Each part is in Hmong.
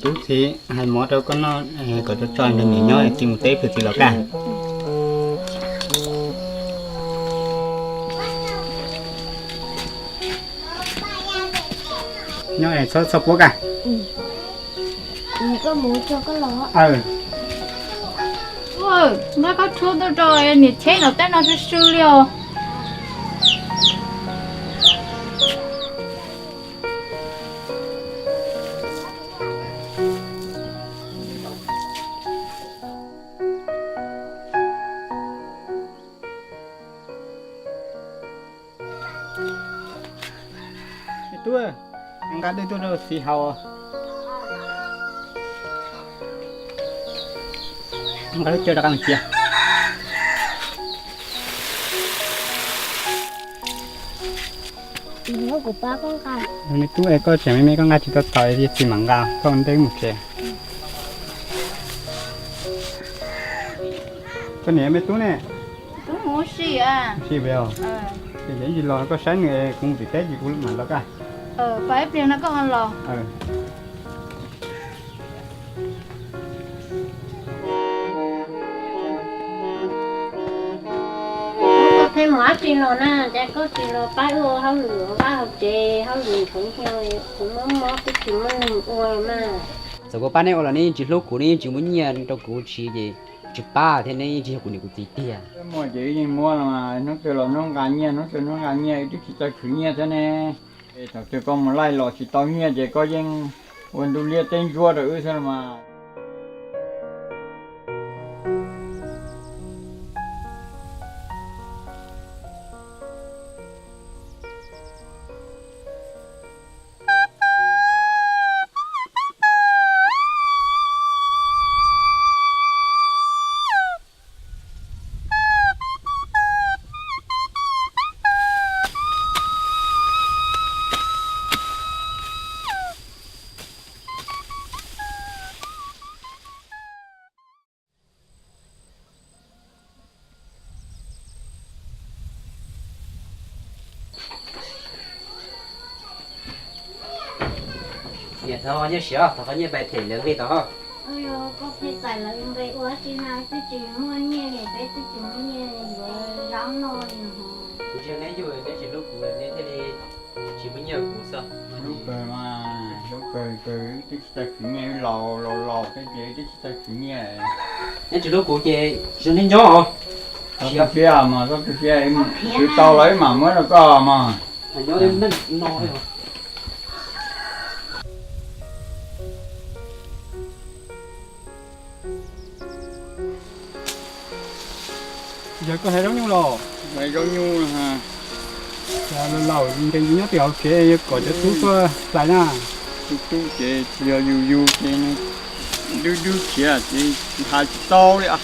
Tub txiv hais mov rau koj noj kom tso tso nrog niam nyob, txiv mus teb pw txiv los kaj. Nyob es txhob txhob puab kaj. Nqa koj tshuaj tuaj rau niam cheb los teb no sw sw li os. Tub, nqa dej tuaj rau txiv haus. Nqa lub chaw rov qab mus txiav. Me tub es koj tseem me me koj nqa tsis tau tau es txiv mam nqa, koj ua ntej mus tsev. Koj niam me tub ne? Tub mus ua si. Ua si os. Ces ib ntsis los koj saib nws es kuv mus tim teb ces kuv mam los kaj. Pab ib pliag no koj ho los. Koj pheej mus dab tsi los na, cas koj tsis los pab wb ua hauj lwm hauv vaj hauv tsev, hauj lwm txhoov hnyo, kuv mob mob twb tsis muaj neeg ua mas. Txawm kuv pab neb ua los neb yeej tsis hlub kuv, neb yeej tsis muab nyiaj rau kuv siv ces tsis pab thiab, neb yeej tsis yog kuv niam kuv txiv tiag. Muaj ces wb yeej muab los mas, hnub twg los hnub nqa nyiaj, hnub twg hnub nqa nyiaj, wb twb tsis tau khwv nyiaj thiab ne. Es thaum twg koj mus laij los tsis tau nyiaj ces koj yeej ua ntuj liab teb ntsuab rau wb xwb los mas. Niam, thov nyiaj siav, thov qhov nyiaj pais them lawv nqi tau. Koj pheej pais lawv nqi ua tsi na, twb tsis muaj nyiaj li, peb twb tsis muaj nyiaj li yuav zaub noj li. Kuv tsis yog neb yug, neb tsis hlub kuv neb thiaj li tsis muaj nyiaj kuv xwb. Hlub kawg mas, hlub kawg kawg, wb twb tsis tau khwv nyiaj, wb laus laus laus thiab ces wb twb tsis tau khwv nyiaj. Neb tsis hlub kuv ces tsis neb nyob os. Txhob tu siab mas, txhob tu siab, khwv tau los wb mam muab rau koj mas. Yog koj hais zaub nyuj los? Hais zaub nyuj. Laus laus nkees nyob tim hauv tsev yuav kom cov tub tuaj hlais na. Tub tub ces tsis yog yus yus ces dub dub khiav ces hais tsis tau li. Yog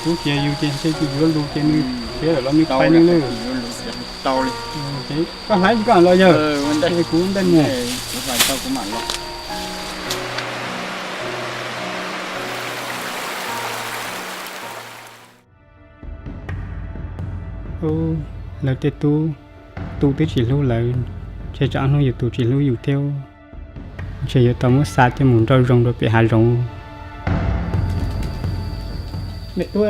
tub khiav yus ces ntshe tsis yuav lus ces nws khiav lawm los nws pais nws lawm. Tau li. Koj hlais koj los yawg, kuv ntej mus. Lawv tej tub, tub twb tsis hlub lawv, ntshe tsam ob hnub yus tus tsis hlub yus thiab. Ntshe yuav tau muab xa coj mus nrauj zoo rau pem hav zoov. Me tub,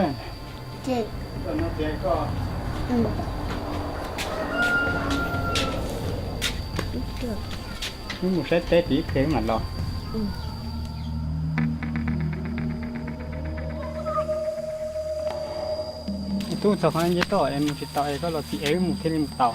wb mus saib teb tim ib pliag mam los. Tub, txog qhov nce toj es mus tsis tau es koj los txim es wb mus thiaj li mus tau.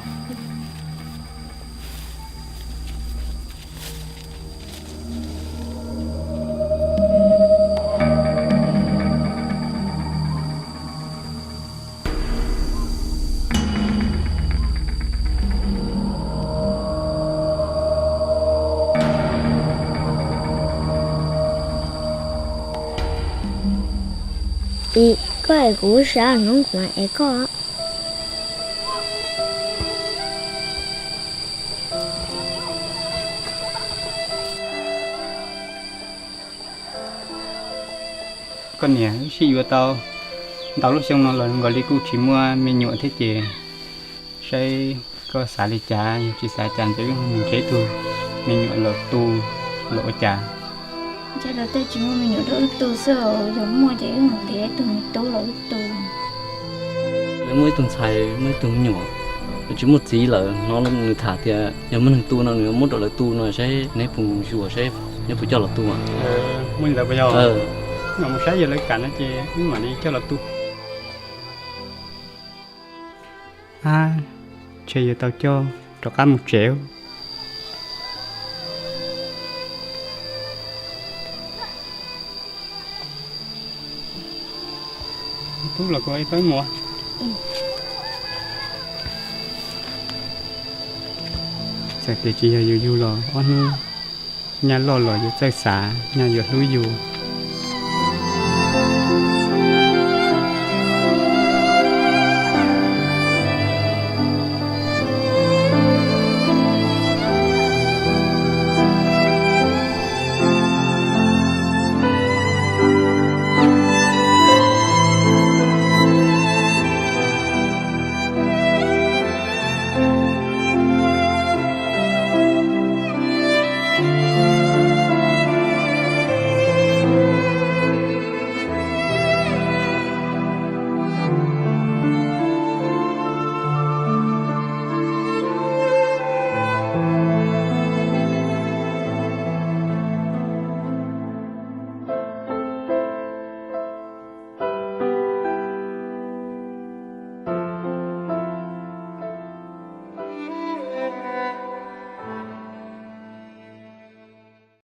Koj es kuv sab hnub kuv es koj. Koj niam, wb sib yuav tau ntau lub xyoo no los nkaus li kuj tsis muaj me nyuam thiab ces saib koj xav li cas, yog tsis xav cas ntshe wb mus nrhiav ib tug me nyuam los tu los ua cas. Ntshe lawv tej tsis muaj me nyuam rau wb tu xwb, yog muaj ces wb mus tes ib tug me tub los wb tu. Lawv muaj ib tug ntxhais, muaj ib tug me nyuam, lawv tsis muaj txiv lawm, hnov nws tham tias yog muaj neeg tu no nws muab rau lawv tu no, saib neb puas mus xyuas saib neb puas coj los tu. Mus saib yog lawv kam no ces wb mam li coj los tu. Ab, ntshe yuav tau coj rov qab mus tsev. Tub los kuv pab mus. Txawm tias tsis yog yus yug los ob hnub, nyaj loj los yuav txawj xav, nyaj yuav hlub yus.